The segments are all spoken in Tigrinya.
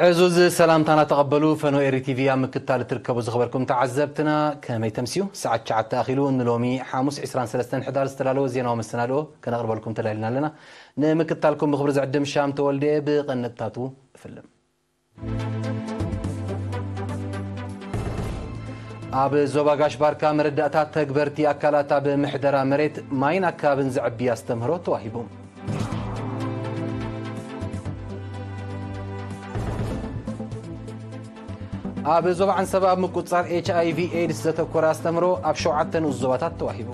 ዕዙዝ ሰላምታና ተቐበሉ። ፈኖ ኤሪ ቲቪ ኣብ ምክታል እትርከቡ ዝኸበርኩም ተዓዘብትና፣ ከመይ ተምስዩ? ሰዓት ትሽዓተ ኣኺሉ። ንሎሚ ሓሙስ ዕስራን ሰለስተን ሕዳር ዝተዳለወ ዜናዊ መሰናድኦ ከነቕርበልኩም ተዳሊና ኣለና። ንምክታልኩም ብኽብሪ ዝዕድም ሻም ተወልደ። ብቐንድታቱ እፍልም። ኣብ ዞባ ጋሽ ባርካ መረዳእታ ተግበርቲ ኣካላት ኣብ ምሕደራ መሬት፣ ማይን ኣከባብን ዘዕቢ ኣስተምህሮ ተዋሂቡ። ኣብ ዞባ ዓንሰባ ኣብ ምቁጽጻር ኤች ኣይ ቪ ኤድስ ዘተኮረ ኣስተምህሮ ኣብ ሸውዓተ ንኡስ ዞባታት ተዋሂቡ።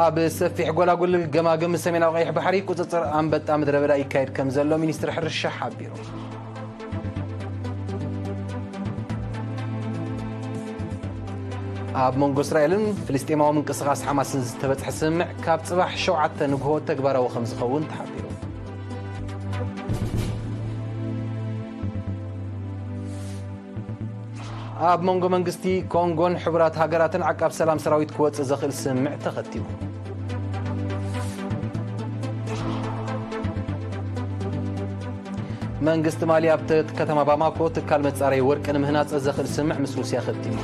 ኣብ ሰፊሕ ጎላጉል ገማግም ሰሜናዊ ቀይሕ ባሕሪ ቁጽጽር ኣንበጣ ምድረ በዳ ይካየድ ከም ዘሎ ሚኒስትሪ ሕርሻ ሓቢሩ። ኣብ መንጎ እስራኤልን ፍልስጤማዊ ምንቅስቓስ ሓማስን ዝተበጽሐ ስምምዕ ካብ ጽባሕ ሸውዓተ ንግሆ ተግባራዊ ከም ዝኸውን ተሓቢሩ። ኣብ መንጎ መንግስቲ ኮንጎን ሕቡራት ሃገራትን ዓቃብ ሰላም ሰራዊት ክወጽእ ዘኽእል ስምምዕ ተኸቲሙ። መንግስቲ ማሊ ኣብ ተ-፣ ከተማ ባማኮ ትካል መጻረይ ወርቂ ንምህናጽ ዘኽእል ስምምዕ ምስ ሩስያ ከቲሙ።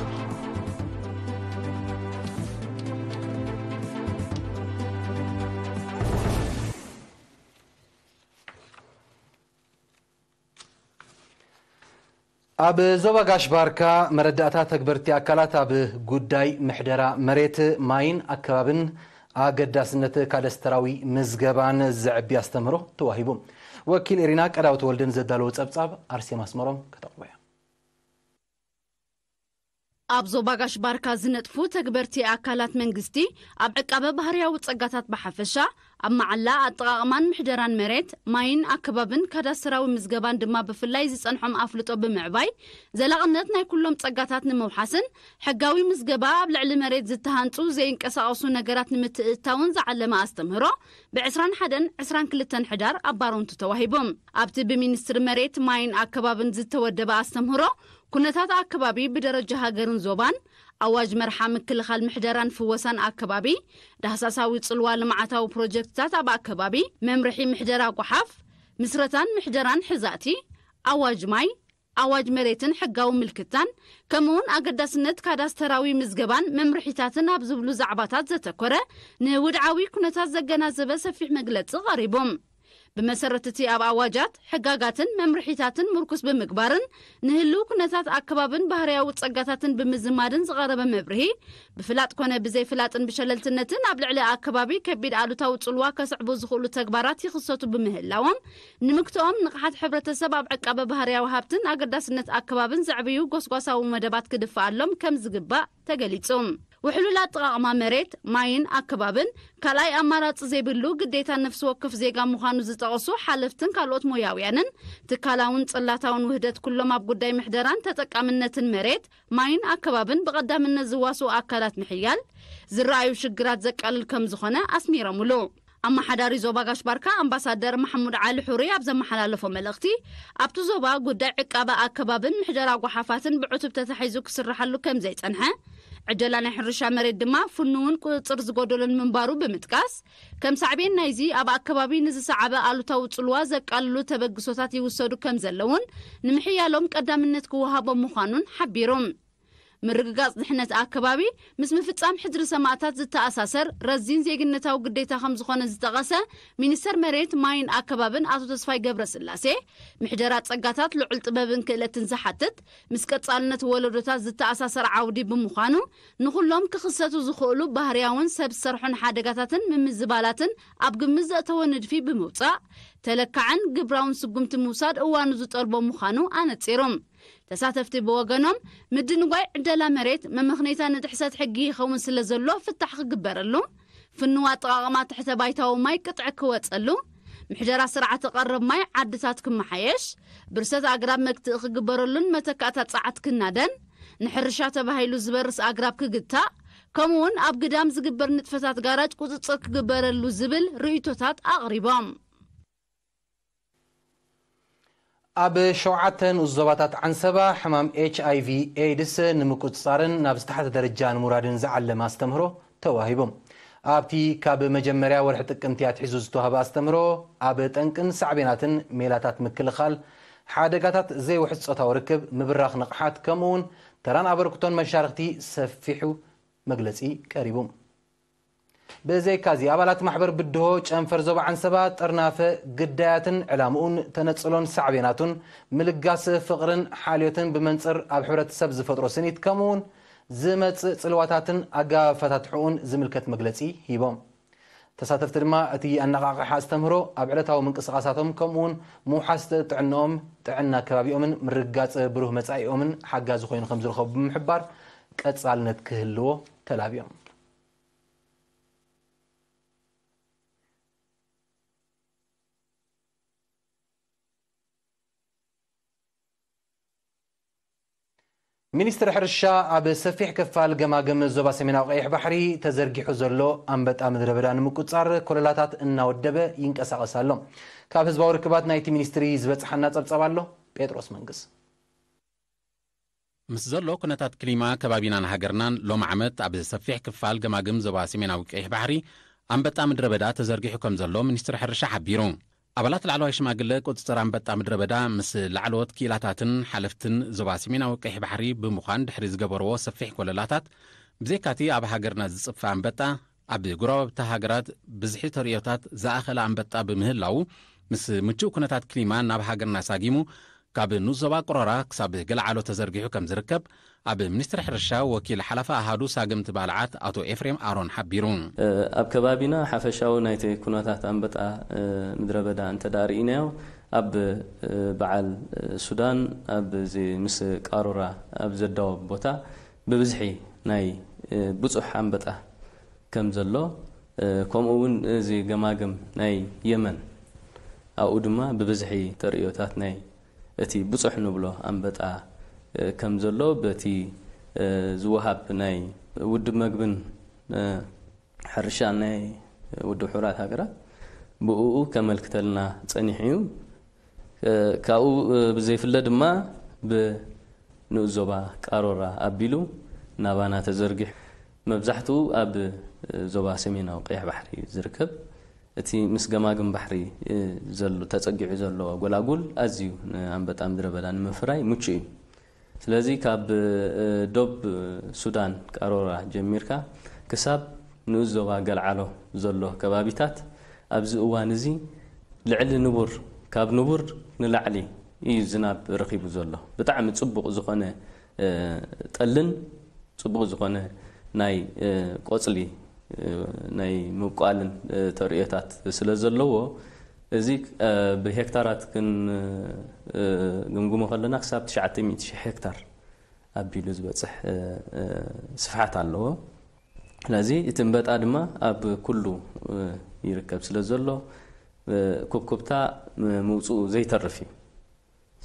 ኣብ ዞባ ጋሽ ባርካ መረዳእታ ተግበርቲ ኣካላት ኣብ ጉዳይ ምሕደራ መሬት፣ ማይን ኣከባብን ኣገዳስነት ካዳስተራዊ ምዝገባን ዘዕቢ ኣስተምህሮ ተዋሂቡ። ወኪል ኤሪና ቀዳው ተወልደን ዘዳለዎ ጸብጻብ ኣርሴማ ኣስመሮም ከተቕርቦ እያ። ኣብ ዞባ ጋሽ ባርካ ዝነጥፉ ተግበርቲ ኣካላት መንግስቲ ኣብ ዕቃበ ባህርያዊ ጸጋታት ብሓፈሻ፣ ኣብ መዓላ ኣጠቓቕማን ምሕደራን መሬት፣ ማይን ኣከባብን ካዳስተራዊ ምዝገባን ድማ ብፍላይ ዝጸንሖም ኣፍልጦ ብምዕባይ፣ ዘላቕነት ናይ ኩሎም ጸጋታት ንምውሓስን ሕጋዊ ምዝገባ ኣብ ልዕሊ መሬት ዝተሃንጹ ዘይንቀሳቐሱ ነገራት ንምትእትታውን ዝዓለመ ኣስተምህሮ ብ ዕስራን ሓደን ዕስራን ክልተን ሕዳር ኣብ ባሮንቱ ተዋሂቡ። ኣብቲ ብሚኒስትሪ መሬት፣ ማይን ኣከባብን ዝተወደበ ኣስተምህሮ፣ ኩነታት ኣከባቢ ብደረጃ ሃገርን ዞባን፣ ኣዋጅ መርሓ ምክልኻል ምሕደራን ፍወሳን ኣከባቢ፣ ዳህሳሳዊ ጽልዋ ልምዓታዊ ፕሮጀክትታት ኣብ ኣከባቢ፣ መምርሒ ምሕደራ ጓሓፍ፣ ምስረታን ምሕደራን ሕዛእቲ፣ ኣዋጅ ማይ፣ ኣዋጅ መሬትን ሕጋዊ ምልክታን፣ ከምኡውን ኣገዳስነት ካዳስተራዊ ምዝገባን መምርሒታትን ኣብ ዝብሉ ዛዕባታት ዘተኮረ ንውድዓዊ ኩነታት ዘገናዘበ ሰፊሕ መግለጺ ቀሪቡ። ብመሰረት እቲ ኣብ ኣዋጃት፣ ሕጋጋትን መምርሒታትን ምርኩስ ብምግባርን ንህልው ኩነታት ኣከባብን ባህርያዊ ጸጋታትን ብምዝማድን ዝቐረበ መብርሂ፣ ብፍላጥ ኮነ ብዘይፍላጥን ብሸለልትነትን ኣብ ልዕሊ ኣከባቢ ከቢድ ኣሉታዊ ጽልዋ ከስዕቡ ዝኽእሉ ተግባራት ይኽሰቱ ብምህላዎም፣ ንምግትኦም ንቕሓት ሕብረተሰብ ኣብ ዕቃበ ባህርያዊ ሃብትን ኣገዳስነት ኣከባብን ዘዕብዩ ጎስጓሳዊ መደባት ክድፍኣሎም ከም ዝግባእ ተገሊጹ። ውሕሉል ኣጠቓቕማ መሬት፣ ማይን ኣከባብን ካልኣይ ኣማራጺ ዘይብሉ ግዴታ ነፍሲ ወከፍ ዜጋ ምዃኑ ዝጠቐሱ ሓለፍትን ካልኦት ሞያውያንን፣ ትካላውን ጽላታውን ውህደት ኩሎም ኣብ ጉዳይ ምሕደራን ተጠቃምነትን መሬት፣ ማይን ኣከባብን ብቐዳምነት ዝዋስኡ ኣካላት ምሕያል፣ ዝረኣዩ ሽግራት ዘቃልል ከም ዝኾነ ኣስሚሮምሉ። ኣመሓዳሪ ዞባ ጋሽ ባርካ ኣምባሳደር መሓሙድ ዓሊ ሑሪ ኣብ ዘመሓላለፎ መልእኽቲ፣ ኣብቲ ዞባ ጉዳይ ዕቃበ ኣከባብን ምሕደራ ጓሓፋትን ብዕቱብ ተታሒዙ ክስርሓሉ ከም ዘይጸንሐ፣ ዕደላ ናይ ሕርሻ መሬት ድማ ፍኑውን ቁጽጽር ዝጎደሎን ምንባሩ ብምጥቃስ፣ ከም ሳዕቤን ናይዚ ኣብ ኣከባቢ ንዝሰዓበ ኣሉታዊ ጽልዋ ዘቃልሉ ተበግሶታት ይውሰዱ ከም ዘለውን ንምሕያሎም ቀዳምነት ክወሃቦም ምዃኑን ሓቢሩ። ምርግጋጽ ድሕነት ኣከባቢ ምስ ምፍጻም ሕድሪ ሰማእታት ዝተኣሳሰር ረዚን ዜግነታዊ ግዴታ ከም ዝኾነ ዝጠቐሰ ሚኒስተር መሬት፣ ማይን ኣከባብን ኣቶ ተስፋይ ገብረስላሴ፣ ምሕደራ ጸጋታት ልዑል ጥበብን ክእለትን ዝሓትት፣ ምስ ቀጻልነት ወለዶታት ዝተኣሳሰር ዓውዲ ብምዃኑ፣ ንኹሎም ክኽሰቱ ዝኽእሉ ባህርያውን ሰብ ዝሰርሖን ሓደጋታትን ምምዝባላትን ኣብ ግምት ዘእተወ ንድፊ ብምውጻእ፣ ተለካዕን ግብራውን ስጉምቲ ምውሳድ እዋኑ ዝጠልቦ ምዃኑ ኣነጺሩ። ተሳተፍቲ ብወገኖም፣ ምድንጓይ ዕደላ መሬት መመኽነይታ ንጥሕሰት ሕጊ ይኸውን ስለ ዘሎ ፍታሕ ክግበረሉ፣ ፍኑው ኣጠቓቕማ ትሕተ ባይታዊ ማይ ቅጥዒ ክወጸሉ፣ ምሕደራ ስርዓተ ቀረብ ማይ ዓድታት ክመሓየሽ፣ ብርሰት ኣግራብ መግትኢ ክግበረሉን መተካእታ ጸዓት ክናደን፣ ንሕርሻ ተባሂሉ ዝበርስ ኣግራብ ክግታእ፣ ከምኡውን ኣብ ግዳም ዝግበር ንጥፈታት ጋራጅ ቁጽጽር ክግበረሉ ዝብል ርእይቶታት ኣቕሪቦም። ኣብ ሸውዓተ ንኡስ ዞባታት ዓንሰባ ሕማም ኤች ኣይ ቪ ኤድስ ንምቁጽጻርን ናብ ዝተሓተ ደረጃ ንምውራድን ዝዓለመ ኣስተምህሮ ተዋሂቡ። ኣብቲ ካብ መጀመርያ ወርሒ ጥቅምቲ ኣትሒዙ ዝተዋህበ ኣስተምህሮ፣ ኣብ ጠንቅን ሳዕቤናትን ሜላታት ምክልኻል ሓደጋታት ዘይውሕስ ጾታዊ ርክብ፣ ምብራኽ ንቕሓት፣ ከምኡውን ተራን ኣበርክቶን መሻርኽቲ ሰፊሑ መግለጺ ቀሪቡ። ብዘይካዚ፣ ኣባላት ማሕበር ብድሆ ጨንፈር ዞባ ዓንሰባ ጥርናፈ ግዳያትን ዕላምኡን ተነጽሎን ሳዕቤናቱን፣ ምልጋስ ፍቕርን ሓልዮትን ብመንጽር ኣብ ሕብረተሰብ ዝፈጥሮ ስኒት፣ ከምኡውን ዝመጽእ ጽልዋታትን ኣገባብ ኣፈታትሕኡን ዝምልከት መግለጺ ሂቦም። ተሳተፍቲ ድማ እቲ ኣነቓቕሓ ኣስተምህሮ ኣብ ዕለታዊ ምንቅስቓሳቶም ከምኡውን ምውሓስ ጥዕንኦም፣ ጥዕና ከባቢኦምን ምርግጋጽ ብሩህ መጻኢኦምን ሓጋዚ ኮይኑ ከም ዝረኸቡ ብምሕባር ቀጻልነት ክህልዎ ተላብዮም። ሚኒስትሪ ሕርሻ ኣብ ሰፊሕ ክፋል ገማግም ዞባ ሰሜናዊ ቀይሕ ባሕሪ ተዘርጊሑ ዘሎ ኣንበጣ ምድረ በዳ ንምቁጻር ኮለላታት እናወደበ ይንቀሳቐስ ኣሎ። ካብ ህዝባዊ ርክባት ናይቲ ሚኒስትሪ ዝበጽሓና ጸብጻብ ኣሎ። ጴጥሮስ መንግስ። ምስ ዘሎ ኩነታት ክሊማ ከባቢናን ሃገርናን፣ ሎም ዓመት ኣብ ሰፊሕ ክፋል ገማግም ዞባ ሰሜናዊ ቀይሕ ባሕሪ ኣንበጣ ምድረ በዳ ተዘርጊሑ ከም ዘሎ ሚኒስትሪ ሕርሻ ሓቢሩ። ኣባላት ላዕለዋይ ሽማግለ ቁጽጽር ኣንበጣ ምድረ በዳ ምስ ላዕለዎት ክኢላታትን ሓለፍትን ዞባ ሰሜናዊ ቀይሕ ባሕሪ ብምዃን ድሕሪ ዝገበርዎ ሰፊሕ ኮለላታት፣ ብዘይካቲ ኣብ ሃገርና ዝጽፈ ኣንበጣ፣ ኣብ ጎረባብቲ ሃገራት ብዝሒ ተርእዮታት ዝኣኸለ ኣንበጣ ብምህላዉ፣ ምስ ምቹእ ኩነታት ክሊማ ናብ ሃገርና ሳጊሙ ካብ ንኡስ ዞባ ቅሮራ ክሳብ ገለዓሎ ተዘርጊሑ ከም ዝርከብ ኣብ ሚኒስትሪ ሕርሻ ወኪል ሓላፊ ኣሃዱ ሳግምቲ ባልዓት ኣቶ ኤፍሬም ኣሮን ሓቢሩ። ኣብ ከባቢና ሓፈሻዊ ናይቲ ኩነታት ኣንበጣ ምድረ በዳ እንተ ደኣ ርኢናዮ፣ ኣብ በዓል ሱዳን፣ ኣብ እዚ ምስ ቃሮራ ኣብ ዘዳወብ ቦታ ብብዝሒ ናይ ብዙሕ ኣንበጣ ከም ዘሎ፣ ከምኡ እውን እዚ ገማግም ናይ የመን፣ ኣብኡ ድማ ብብዝሒ ተርእዮታት ናይ እቲ ብዙሕ ንብሎ ኣንበጣ ከም ዘሎ በቲ ዝወሃብ ናይ ውድብ መግብን ሕርሻን ናይ ውድብ ሕቡራት ሃገራት ብእኡ ከመልክተልና ጸኒሑ እዩ። ካብኡ ብዘይፍለ ድማ ብንኡስ ዞባ ቃሮራ ኣቢሉ ናባና ተዘርጊሑ። መብዛሕትኡ ኣብ ዞባ ሰሜናዊ ቀይሕ ባሕሪ እዩ ዝርከብ። እቲ ምስ ገማግም ባሕሪ ዘሎ፣ ተጸጊዑ ዘሎ ጎላጉል ኣዝዩ ንኣንበጣ ምድረ በዳ ንምፍራይ ምቹእ እዩ። ስለዚ ካብ ዶብ ሱዳን ቃሮራ ጀሚርካ ክሳብ ንኡስ ዞባ ገልዓሎ ዘሎ ከባቢታት ኣብዚ እዋን እዚ ልዕሊ ንቡር፣ ካብ ንቡር ንላዕሊ እዩ ዝናብ ረኺቡ ዘሎ። ብጣዕሚ ጽቡቕ ዝኾነ ጠልን ጽቡቕ ዝኾነ ናይ ቆጽሊ ናይ ምብቋልን ተርእዮታት ስለ ዘለዎ፣ እዚ ብሄክታራት ክንግምግሞ ከለና ክሳብ ትሽዓተ ሚእቲ ሺሕ ሄክታር ኣቢሉ ዝበጽሕ ስፍሓት ኣለዎ። ስለዚ እቲ እምበጣ ድማ ኣብ ኩሉ ይርከብ ስለ ዘሎ፣ ኩብኩብታ ምውጽኡ ዘይተርፍ እዩ።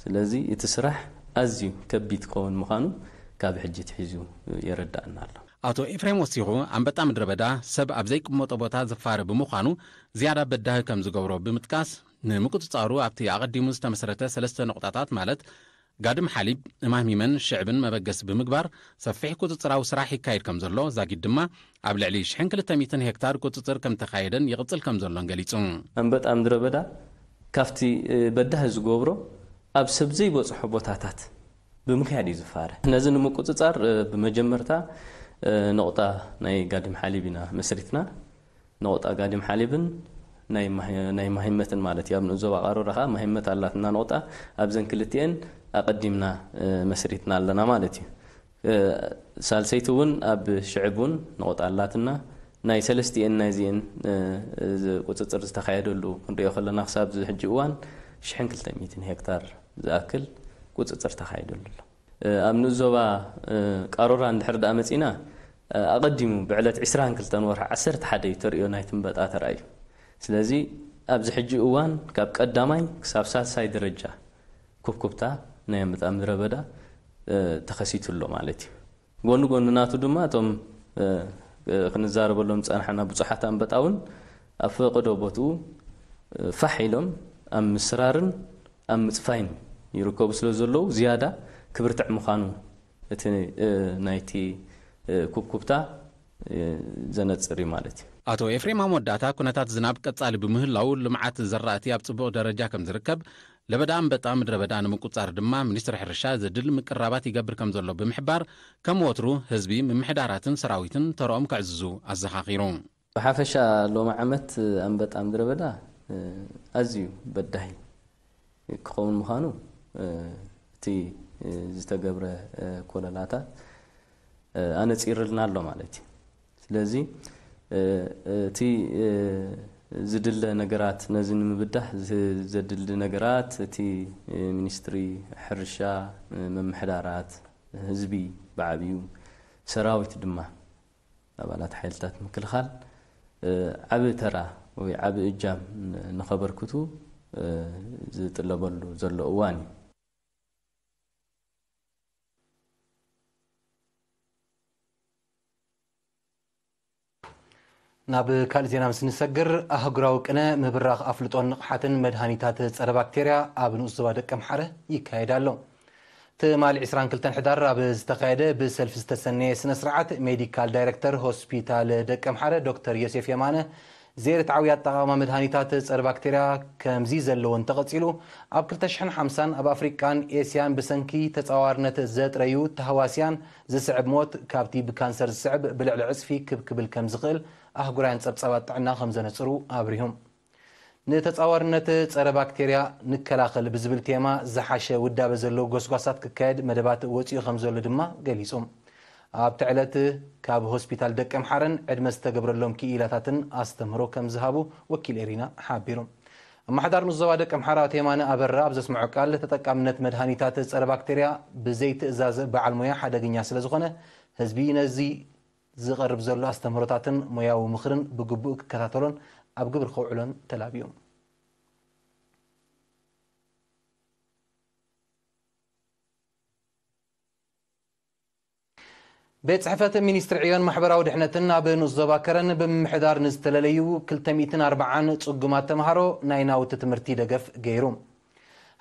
ስለዚ እቲ ስራሕ ኣዝዩ ከቢድ ክኸውን ምዃኑ ካብ ሕጂ ትሒዙ የረዳእና ኣሎ። ኣቶ ኤፍሬም ወሲኹ፣ ኣንበጣ ምድረ በዳ ሰብ ኣብ ዘይቅመጦ ቦታ ዝፋረ ብምዃኑ ዝያዳ በዳሂ ከም ዝገብሮ ብምጥቃስ፣ ንምቁጽጻሩ ኣብቲ ኣቐዲሙ ዝተመስረተ ሰለስተ ነቑጣታት፣ ማለት ጋድም ሓሊብ፣ እማም ሂመን ሽዕብን መበገሲ ብምግባር ሰፊሕ ቁጽጽራዊ ስራሕ ይካየድ ከም ዘሎ፣ ዛጊድ ድማ ኣብ ልዕሊ ሽሕን ክልተ ሚእትን ሄክታር ቁጽጽር ከም ተኻየደን ይቕጽል ከም ዘሎን ገሊጹ። ኣንበጣ ምድረ በዳ ካብቲ በዳሂ ዝገብሮ ኣብ ሰብ ዘይበጽሖ ቦታታት ብምኽያድ እዩ ዝፋረ። ነዚ ንምቁጽጻር ብመጀመርታ ነቑጣ ናይ ጋድም ሓሊብ ኢና መስሪትና። ነቑጣ ጋድም ሓሊብን ናይ ማሂ-፣ ናይ ማሂመትን ማለት እዩ። ኣብ ንኡስ ዞባ ቃሮራ ኸኣ ማሂመት ኣላትና ነቑጣ። ኣብዘን ክልቲኤን ኣቐዲምና መስሪትና ኣለና ማለት እዩ። ሳልሰይቲ እውን ኣብ ሽዕብ እውን ነቑጣ ኣላትና። ናይ ሰለስቲኤን ናይዚኤን ቁጽጽር ዝተኻየደሉ ክንሪኦ ከለና ክሳብ እዚ ሕጂ እዋን ሽሕን ክልተ ሚእትን ሄክታር ዝኣክል ቁጽጽር ተኻይደሉ ኣሎ። ኣብ ንኡስ ዞባ ቃሮራ እንድሕር ደኣ መጺና፣ ኣቐዲሙ ብዕለት ዕስራን ክልተን ወርሒ ዓሰርተ ሓደ እዩ ተርእዮ ናይቲ እምበጣ ተራእዩ። ስለዚ ኣብዚ ሕጂ እዋን ካብ ቀዳማይ ክሳብ ሳልሳይ ደረጃ ኩብኩብታ ናይ ኣንበጣ ምድረ በዳ ተኸሲቱ ኣሎ ማለት እዩ። ጎኒ ጎኒ ናቱ ድማ እቶም ክንዛረበሎም ዝጸናሕና ብዙሓት ኣንበጣ እውን ኣብ ፈቐዶ ቦትኡ ፋሕ ኢሎም ኣብ ምስራርን ኣብ ምጽፋይን ይርከቡ ስለ ዘለዉ፣ ዝያዳ ክብርትዕ ምዃኑ እቲ ናይቲ ኩብኩብታ ዘነጽር እዩ ማለት እዩ። ኣቶ ኤፍሬም ኣብ መወዳእታ ኩነታት ዝናብ ቀጻሊ ብምህላው ልምዓት ዘራእቲ ኣብ ጽቡቕ ደረጃ ከም ዝርከብ፣ ለበዳ ኣንበጣ ምድረ በዳ ንምቁጻር ድማ ሚኒስትሪ ሕርሻ ዘድሊ ምቅራባት ይገብር ከም ዘሎ ብምሕባር፣ ከም ወትሩ ህዝቢ፣ ምምሕዳራትን ሰራዊትን ተረኦም ከዕዝዙ ኣዘኻኺሩ። ብሓፈሻ ሎሚ ዓመት ኣንበጣ ምድረ በዳ ኣዝዩ በዳሂ ክኸውን ምዃኑ እቲ ዝተገብረ ኮለላታት ኣነጺርልና ኣሎ ማለት እዩ። ስለዚ እቲ ዝድለ ነገራት፣ ነዚ ንምብዳህ ዘድሊ ነገራት እቲ ሚኒስትሪ ሕርሻ፣ ምምሕዳራት፣ ህዝቢ ብዓብዩ፣ ሰራዊት ድማ፣ ኣባላት ሓይልታት ምክልኻል ዓቢ ተራ ወይ ዓቢ እጃም ንኸበርክቱ ዝጥለበሉ ዘሎ እዋን እዩ። ናብ ካልእ ዜና ምስ ንሰግር፣ ኣህጉራዊ ቅነ ምብራኽ ኣፍልጦን ንቕሓትን መድሃኒታት ጸረ ባክቴርያ ኣብ ንኡስ ዞባ ደቀምሓረ ይካየድ ኣሎ። ትማሊ ዕስራን ክልተን ሕዳር ኣብ ዝተኻየደ ብሰልፊ ዝተሰነየ ስነ ስርዓት፣ ሜዲካል ዳይረክተር ሆስፒታል ደቀምሓረ ዶክተር ዮሴፍ የማነ፣ ዘይርትዓዊ ኣጠቓቕማ መድሃኒታት ጸረ ባክቴርያ ከምዚ ዘለዎ እንተቐጺሉ፣ ኣብ ክልተ ሽሕን ሓምሳን ኣብ ኣፍሪቃን ኤስያን ብሰንኪ ተጻዋርነት ዘጥረዩ ተህዋስያን ዝስዕብ ሞት ካብቲ ብካንሰር ዝስዕብ ብልዕሊ ዕጽፊ ክብ ክብል ከም ዝኽእል ኣህጉራውያን ጸብጻባት ጥዕና ከም ዘነጽሩ ኣብሪሆም። ንተጻዋርነት ጸረ ባክቴርያ ንከላኸል ብዝብል ቴማ ዝሓሸ ውዳበ ዘለዎ ጎስጓሳት ክካየድ መደባት ወጺኡ ከም ዘሎ ድማ ገሊጹ። ኣብቲ ዕለት ካብ ሆስፒታል ደቀምሓረን ዕድመ ዝተገብረሎም ክኢላታትን ኣስተምህሮ ከም ዝሃቡ ወኪል ኤሪና ሓቢሩ። ኣመሓዳሪ ንኡስ ዞባ ደቀምሓረ ኣቶ የማነ ኣበራ ኣብ ዘስምዖ ቃል፣ ተጠቃምነት መድሃኒታት ጸረ ባክቴርያ ብዘይ ትእዛዝ በዓል ሞያ ሓደገኛ ስለ ዝኾነ፣ ህዝቢ ነዚ ዝቐርብ ዘሎ ኣስተምህሮታትን ሞያዊ ምኽርን ብግቡእ ክከታተሎን ኣብ ግብሪ ከውዕሎን ተላብዩ። ቤት ጽሕፈት ሚኒስትሪ ዕዮን ማሕበራዊ ድሕነትን ኣብ ንኡስ ዞባ ከረን ብምምሕዳር ንዝተለለዩ ክልተ ሚእትን ኣርባዓን ጽጉማት ተምሃሮ ናይ ናውቲ ትምህርቲ ደገፍ ገይሩ።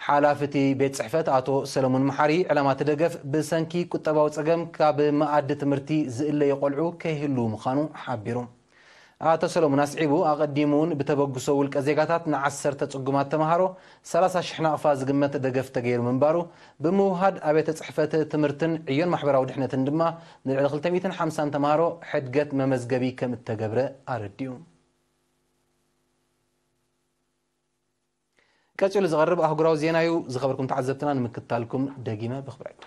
ሓላፊ እቲ ቤት ጽሕፈት ኣቶ ሰለሙን መሓሪ፣ ዕላማ እቲ ደገፍ ብሰንኪ ቁጠባዊ ጸገም ካብ መኣዲ ትምህርቲ ዝእለዩ ቆልዑ ከይህልዉ ምዃኑ ሓቢሩ። ኣቶ ሰለሙን ኣስዒቡ፣ ኣቐዲሙ እውን ብተበግሶ ውልቀ ዜጋታት ንዓሰርተ ጽጉማት ተምሃሮ ሰላሳ ሽሕ ናቕፋ ዝግመት ደገፍ ተገይሩ ምንባሩ ብምውሃድ፣ ኣብያተ ጽሕፈት ትምህርትን ዕዮን ማሕበራዊ ድሕነትን ድማ ንልዕሊ ክልተ ሚእትን ሓምሳን ተምሃሮ ሕድገት መመዝገቢ ከም እተገብረ ኣረዲኡ። ቀጺሉ ዝቐርብ ኣህጉራዊ ዜና እዩ። ዝኸበርኩም ተዓዘብትና፣ ንምክትታልኩም ደጊመ ብኽብረት።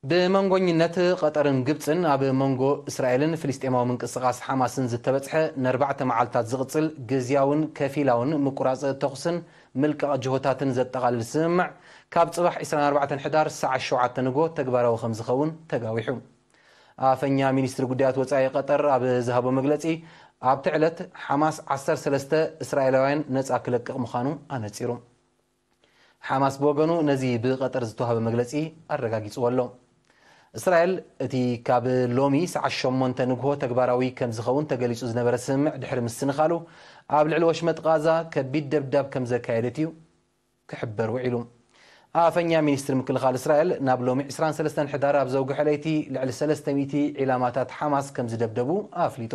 ብመንጎኝነት ቀጠርን ግብጽን ኣብ መንጎ እስራኤልን ፍልስጤማዊ ምንቅስቓስ ሓማስን ዝተበጽሐ ንኣርባዕተ መዓልታት ዝቕጽል ግዝያውን ከፊላውን ምቁራጽ ተኹስን ምልቃቕ ጅሆታትን ዘጠቓልል ስምምዕ፣ ካብ ጽባሕ ዕስራን ኣርባዕተን ሕዳር ሰዓት ሸውዓተ ንግሆ ተግባራዊ ከም ዝኸውን ተጋዊሑ። ኣፈኛ ሚኒስትሪ ጉዳያት ወጻኢ ቀጠር ኣብ ዝሃቦ መግለጺ፣ ኣብቲ ዕለት ሓማስ ዓሰርተ ሰለስተ እስራኤላውያን ነጻ ክለቅቕ ምዃኑ ኣነጺሩ። ሓማስ ብወገኑ ነዚ ብቐጠር ዝተዋህበ መግለጺ ኣረጋጊጽዎ ኣሎ። እስራኤል እቲ ካብ ሎሚ ሰዓት ሸሞንተ ንግሆ ተግባራዊ ከም ዝኸውን ተገሊጹ ዝነበረ ስምምዕ ድሕሪ ምስንኻሉ፣ ኣብ ልዕሊ ወሽመጥ ቓዛ ከቢድ ደብዳብ ከም ዘካየደት እዩ ክሕበር ውዒሉ። ኣፈኛ ሚኒስትሪ ምክልኻል እስራኤል ናብ ሎሚ ዕስራን ሰለስተን ሕዳር ኣብ ዘውግሐ ለይቲ ልዕሊ ሰለስተ ሚእቲ ዒላማታት ሓማስ ከም ዝደብደቡ ኣፍሊጡ።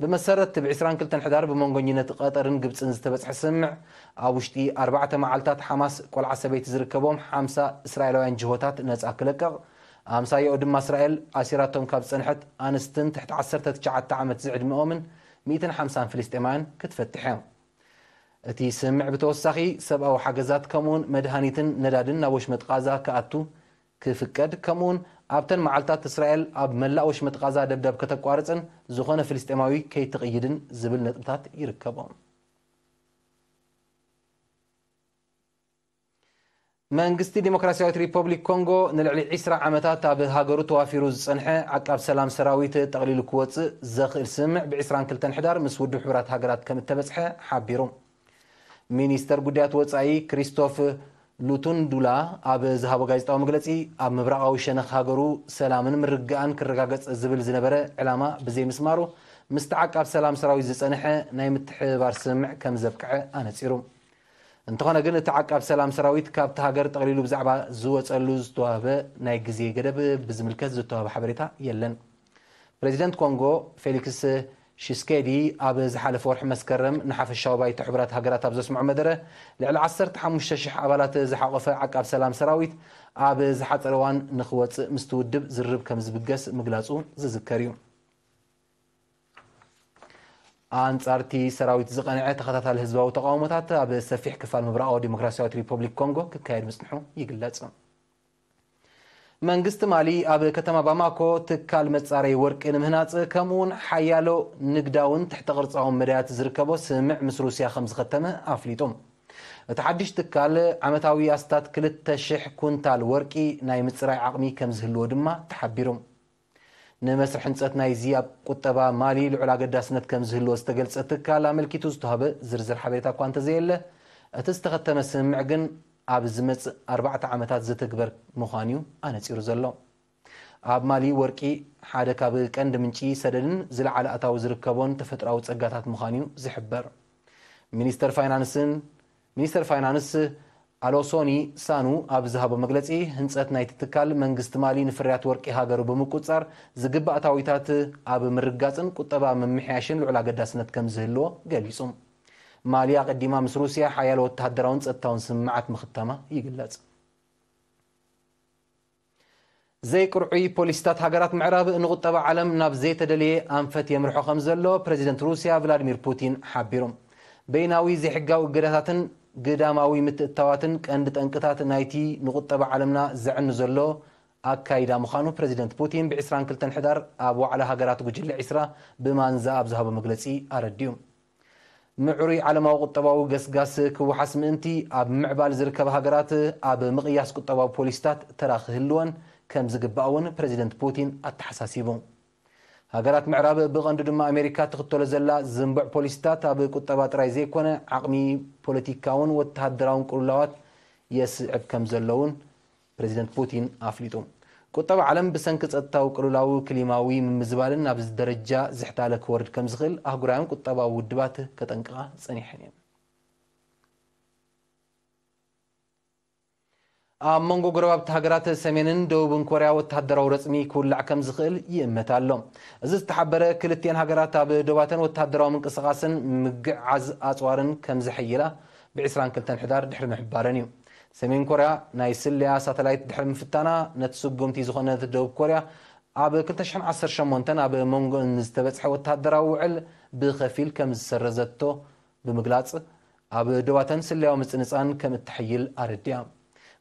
ብመሰረት እቲ ብ ዕስራን ክልተን ሕዳር ብመንጎኝነት ቀጠርን ግብጽን ዝተበጽሐ ስምምዕ፣ ኣብ ውሽጢ ኣርባዕተ መዓልታት ሓማስ ቆልዓ ሰበይቲ ዝርከቦም ሓምሳ እስራኤላውያን ጅሆታት ነጻ ክለቅቕ፣ ኣምሳያኡ ድማ እስራኤል ኣሲራቶም ካብ ዝጸንሐት ኣንስትን ትሕቲ ዓሰርተ ትሽዓተ ዓመት ዝዕድመኦምን ሚእትን ሓምሳን ፍልስጤማውያን ክትፈትሕ እያ። እቲ ስምምዕ ብተወሳኺ ሰብኣዊ ሓገዛት ከምኡውን መድሃኒትን ነዳድን ናብ ወሽመጥ ቓዛ ክኣቱ ክፍቀድ፣ ከምኡውን ኣብተን መዓልታት እስራኤል ኣብ መላእ ወሽመጥ ቓዛ ደብዳብ ከተቋርጽን ዝኾነ ፍልስጤማዊ ከይትቕይድን ዝብል ነጥብታት ይርከቦም። መንግስቲ ዲሞክራሲያዊት ሪፐብሊክ ኮንጎ ንልዕሊ ዕስራ ዓመታት ኣብ ሃገሩ ተዋፊሩ ዝጸንሐ ዓቃብ ሰላም ሰራዊት ጠቕሊሉ ክወጽእ ዘኽእል ስምምዕ ብ ዕስራን ክልተን ሕዳር ምስ ውድብ ሕቡራት ሃገራት ከም እተበጽሐ ሓቢሩ። ሚኒስተር ጉዳያት ወጻኢ ክሪስቶፍ ሉቱንዱላ ኣብ ዝሃቦ ጋዜጣዊ መግለጺ፣ ኣብ ምብራቓዊ ሸነኽ ሃገሩ ሰላምን ምርግጋእን ክረጋገጽ ዝብል ዝነበረ ዕላማ ብዘይምስማሩ፣ ምስቲ ዓቃብ ሰላም ሰራዊት ዝጸንሐ ናይ ምትሕብባር ስምምዕ ከም ዘብቅዐ ኣነጺሩ። እንተኾነ ግን እቲ ዓቃብ ሰላም ሰራዊት ካብቲ ሃገር ጠቕሊሉ ብዛዕባ ዝወጸሉ ዝተዋህበ ናይ ግዜ ገደብ ብዝምልከት ዝተዋህበ ሓበሬታ የለን። ፕሬዚደንት ኮንጎ ፌሊክስ ሺስኬዲ ኣብ ዝሓለፈ ወርሒ መስከረም ንሓፈሻዊ ባይቶ ሕቡራት ሃገራት ኣብ ዘስምዖ መደረ፣ ልዕሊ ዓሰርተ ሓሙሽተ ሽሕ ኣባላት ዝሓቖፈ ዓቃብ ሰላም ሰራዊት ኣብ ዝሓጸረ እዋን ንኽወጽእ ምስቲ ውድብ ዝርርብ ከም ዝብገስ ምግላጹ ዝዝከር እዩ። ኣንጻርቲ ሰራዊት ዝቐንዐ ተኸታታሊ ህዝባዊ ተቓውሞታት ኣብ ሰፊሕ ክፋል ምብራቓዊ ዲሞክራሲያዊት ሪፐብሊክ ኮንጎ ክካየድ ምጽንሑ ይግለጽ። መንግስቲ ማሊ ኣብ ከተማ ባማኮ ትካል መጻረይ ወርቂ ንምህናጽ፣ ከምኡውን ሓያሎ ንግዳውን ትሕተ ቅርጻውን መዳያት ዝርከቦ ስምምዕ ምስ ሩስያ ከም ዝኸተመ ኣፍሊጡ። እቲ ሓድሽ ትካል ዓመታዊ ኣስታት ክልተ ሽሕ ኩንታል ወርቂ ናይ ምጽራይ ዓቕሚ ከም ዝህልዎ ድማ ተሓቢሩ። ንመስርሕ ህንጸት ናይዚ ኣብ ቁጠባ ማሊ ልዑል ኣገዳስነት ከም ዝህልዎ ዝተገልጸ ትካል ኣመልኪቱ ዝተዋህበ ዝርዝር ሓበሬታ እኳ እንተዘየለ፣ እቲ ዝተኸተመ ስምምዕ ግን ኣብ ዝመጽእ ኣርባዕተ ዓመታት ዝትግበር ምዃኑ እዩ ኣነጺሩ ዘሎ። ኣብ ማሊ ወርቂ ሓደ ካብ ቀንዲ ምንጪ ሰደድን ዝለዓለ ኣታዊ ዝርከቦን ተፈጥሮኣዊ ጸጋታት ምዃኑ እዩ ዝሕበር። ሚኒስተር ፋይናንስን ሚኒስተር ፋይናንስ ኣሎሶኒ ሳኑ ኣብ ዝሃቦ መግለጺ፣ ህንጸት ናይቲ ትካል መንግስቲ ማሊ ንፍርያት ወርቂ ሃገሩ ብምቁጽጻር ዝግባእ ኣታዊታት ኣብ ምርግጋጽን ቁጠባ ምምሕያሽን ልዑል ኣገዳስነት ከም ዝህልዎ ገሊጹ። ማሊ ኣቐዲማ ምስ ሩስያ ሓያሎ ወተሃደራውን ጸጥታውን ስምምዓት ምኽታማ ይግለጽ። ዘይቅርዑይ ፖሊሲታት ሃገራት ምዕራብ ንቁጠባ ዓለም ናብ ዘይተደልየ ኣንፈት የምርሖ ከም ዘሎ ፕረዚደንት ሩስያ ቭላዲሚር ፑቲን ሓቢሩ። በይናዊ ዘይሕጋዊ እገዳታትን ግዳማዊ ምትእትታዋትን ቀንዲ ጠንቅታት ናይቲ ንቁጠባ ዓለምና ዘዕኑ ዘሎ ኣካይዳ ምዃኑ ፕረዚደንት ፑቲን ብ ዕስራን ክልተን ሕዳር ኣብ ዋዕላ ሃገራት ጉጅለ ዕስራ ብማንዛ ኣብ ዝሃቦ መግለጺ ኣረዲኡ። ምዕሩይ ዓለማዊ ቁጠባዊ ገስጋስ ክወሓስ ምእንቲ፣ ኣብ ምዕባል ዝርከባ ሃገራት ኣብ ምቕያስ ቁጠባዊ ፖሊሲታት ተራ ክህልወን ከም ዝግባእ እውን ፕረዚደንት ፑቲን ኣተሓሳሲቡ። ሃገራት ምዕራብ፣ ብቐንዱ ድማ ኣሜሪካ፣ ትኽተሎ ዘላ ዝንቡዕ ፖሊሲታት ኣብ ቁጠባ ጥራይ ዘይኮነ፣ ዓቕሚ ፖለቲካውን ወተሃደራውን ቅልውላዋት የስዕብ ከም ዘሎ እውን ፕረዚደንት ፑቲን ኣፍሊጡ። ቁጠባ ዓለም ብሰንኪ ጸጥታዊ ቅልውላው፣ ክሊማዊ ምምዝባልን ናብ ደረጃ ዝሕታለ ክወርድ ከም ዝኽእል ኣህጉራውያን ቁጠባዊ ውድባት ከጠንቅቓ ጸኒሐን እየን። ኣብ መንጎ ጎረባብቲ ሃገራት ሰሜንን ደቡብን ኮርያ ወተሃደራዊ ረጽሚ ክውላዕ ከም ዝኽእል ይእመት ኣሎ። እዚ ዝተሓበረ፣ ክልቲኤን ሃገራት ኣብ ዶባተን ወተሃደራዊ ምንቅስቓስን ምግዓዝ ኣጽዋርን ከም ዘሐይላ ብ ዕስራን ክልተን ሕዳር ድሕሪ ምሕባረን እዩ። ሰሜን ኮርያ ናይ ስለያ ሳተላይት ድሕሪ ምፍታና፣ ነቲ ስጉምቲ ዝኾነት ደቡብ ኮርያ ኣብ ክልተ ሽሕን ዓሰርተ ሸሞንተን ኣብ መንጎ ዝተበጽሐ ወተሃደራዊ ውዕል ብኸፊል ከም ዝሰረዘቶ ብምግላጽ፣ ኣብ ዶባተን ስለያዊ ምጽንጻን ከም እተሐይል ኣረዲኣ።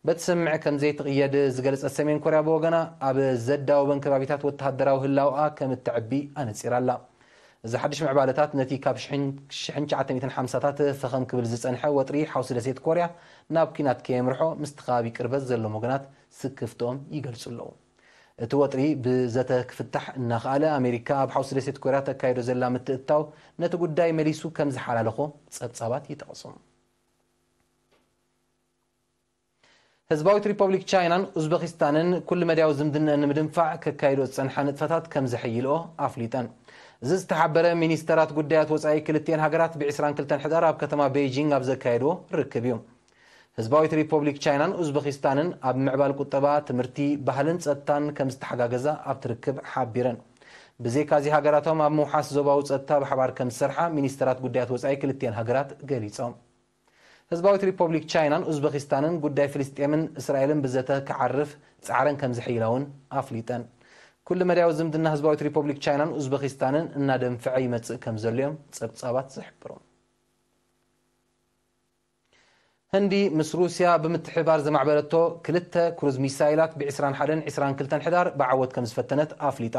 በቲ ስምምዕ ከም ዘይትቕየድ ዝገለጸት ሰሜን ኮርያ ብወገና፣ ኣብ ዘዳወበን ከባቢታት ወተሃደራዊ ህላውኣ ከም እተዕቢ ኣነጺራ ኣላ። እዚ ሓድሽ ምዕባለታት ነቲ ካብ ሽሕን ትሽዓተ ሚእትን ሓምሳታት ፈኸም ክብል ዝጸንሐ ወጥሪ ሓውሲ ደሴት ኮርያ ናብ ኲናት ከየምርሖ ምስቲ ከባቢ ቅርበት ዘሎም ወገናት ስክፍትኦም ይገልጹ ኣለዉ። እቲ ወጥሪ ብዘተ ክፍታሕ እናኸኣለ፣ ኣሜሪካ ኣብ ሓውሲ ደሴት ኮርያ ተካይዶ ዘላ ምትእትታው ነቲ ጉዳይ መሊሱ ከም ዝሓላለኾ ጸብጻባት ይጠቕሱ። ህዝባዊት ሪፐብሊክ ቻይናን ኡዝበኪስታንን ኩሉ መዳያዊ ዝምድነአን ንምድንፋዕ ከካይዶ ዝጸንሓ ንጥፈታት ከም ዘሐይልኦ ኣፍሊጠን። እዚ ዝተሓበረ፣ ሚኒስተራት ጉዳያት ወጻኢ ክልቲኤን ሃገራት ብ ዕስራን ክልተን ሕዳር ኣብ ከተማ ቤይጂንግ ኣብ ዘካየድዎ ርክብ እዩ። ህዝባዊት ሪፐብሊክ ቻይናን ኡዝበኪስታንን ኣብ ምዕባል ቁጠባ፣ ትምህርቲ፣ ባህልን ጸጥታን ከም ዝተሓጋገዛ ኣብቲ ርክብ ሓቢረን። ብዘይካዚ፣ ሃገራቶም ኣብ ምውሓስ ዞባዊ ጸጥታ ብሓባር ከም ዝሰርሓ ሚኒስተራት ጉዳያት ወጻኢ ክልቲኤን ሃገራት ገሊጾም። ህዝባዊት ሪፐብሊክ ቻይናን ኡዝበኪስታንን ጉዳይ ፍልስጤምን እስራኤልን ብዘተ ክዓርፍ ጻዕረን ከም ዘሐይላ እውን ኣፍሊጠን። ኩሉ መዳያዊ ዝምድና ህዝባዊት ሪፐብሊክ ቻይናን ኡዝበኪስታንን እናደንፍዐ ይመጽእ ከም ዘሎ እዮም ጸብጻባት ዝሕብሩ። ህንዲ ምስ ሩስያ ብምትሕብባር ዘማዕበለቶ ክልተ ክሩዝ ሚሳይላት ብ ዕስራን ሓደን ዕስራን ክልተን ሕዳር ብዓወት ከም ዝፈተነት ኣፍሊጣ።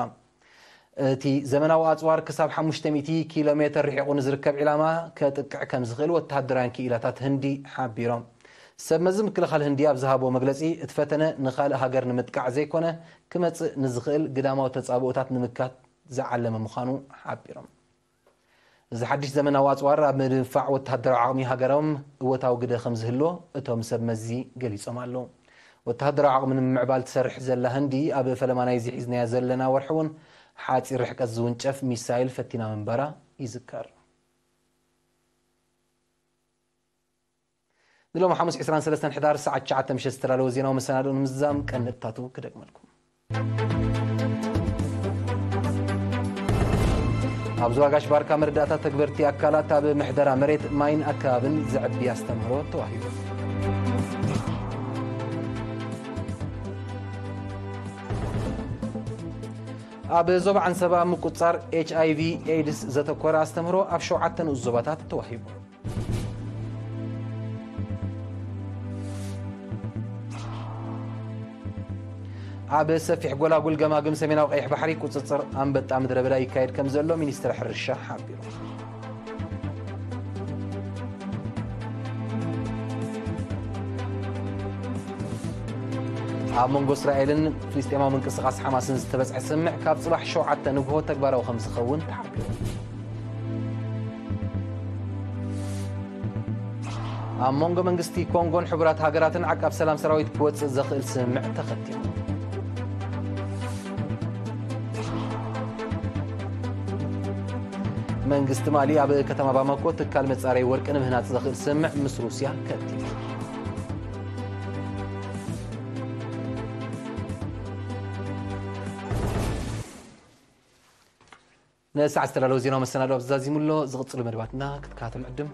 እቲ ዘመናዊ ኣጽዋር ክሳብ ሓሙሽተ ሚእቲ ኪሎ ሜተር ርሒቑ ንዝርከብ ዒላማ ከጥቅዕ ከም ዝኽእል ወተሃደራውያን ክኢላታት ህንዲ ሓቢሮም። ሰብ መዚ ምክልኻል ህንዲ ኣብ ዝሃቦ መግለጺ፣ እቲ ፈተነ ንኻልእ ሃገር ንምጥቃዕ ዘይኮነ፣ ክመጽእ ንዝኽእል ግዳማዊ ተጻብኦታት ንምክታት ዝዓለመ ምዃኑ ሓቢሮም። እዚ ሓድሽ ዘመናዊ ኣጽዋር ኣብ ምድንፋዕ ወተሃደራዊ ዓቕሚ ሃገሮም እወታዊ ግደ ከም ዝህልዎ እቶም ሰብ መዚ ገሊጾም ኣለዉ። ወተሃደራዊ ዓቕሚ ንምምዕባል ትሰርሕ ዘላ ህንዲ፣ ኣብ ፈለማ ናይዚ ሒዝናዮ ዘለና ወርሒ እውን ሓፂር ርሕቀት ዝውንጨፍ ሚሳይል ፈቲና ምንባራ ይዝከር። ንሎም ሓሙስ ዕስራን ሰለስተን ሕዳር ሰዓት ትሽዓተ ምሸት ዝተዳለወ ዜናዊ መሰናድኦ ንምዝዛም ቀንድታቱ ክደግመልኩም። ኣብ ዞባ ጋሽ ባርካ መረዳእታ ተግበርቲ ኣካላት ኣብ ምሕደራ መሬት፣ ማይን ኣከባብን ዘዕቢ ኣስተምህሮ ተዋሂቡ። ኣብ ዞባ ዓንሰባ ምቁጻር ኤች ኣይ ቪ ኤድስ ዘተኮረ ኣስተምህሮ ኣብ ሸውዓተ ንኡስ ዞባታት ተዋሂቡ። ኣብ ሰፊሕ ጎላጉል ገማግም ሰሜናዊ ቀይሕ ባሕሪ ቁጽጽር ኣንበጣ ምድረ በዳ ይካየድ ከም ዘሎ ሚኒስትሪ ሕርሻ ሓቢሩ። ኣብ መንጎ እስራኤልን ፍልስጤማዊ ምንቅስቓስ ሓማስን ዝተበጽሐ ስምምዕ ካብ ጽባሕ ሸውዓተ ንግሆ ተግባራዊ ከም ዝኸውን ተሓቢሩ። ኣብ መንጎ መንግስቲ ኮንጎን ሕቡራት ሃገራትን ዓቃብ ሰላም ሰራዊት ክወጽእ ዘኽእል ስምምዕ ተኸቲሙ። መንግስቲ ማሊ ኣብ ከተማ ባማኮ ትካል መጻረይ ወርቂ ንምህናጽ ዘኽእል ስምምዕ ምስ ሩስያ ከቲሙ። ንሰዓት ዝተዳለወ ዜናዊ መሰናዶ ኣብዚ ዛዚሙ ኣሎ። ዝቕጽሉ መደባትና ክትከታተሉ ዕድም።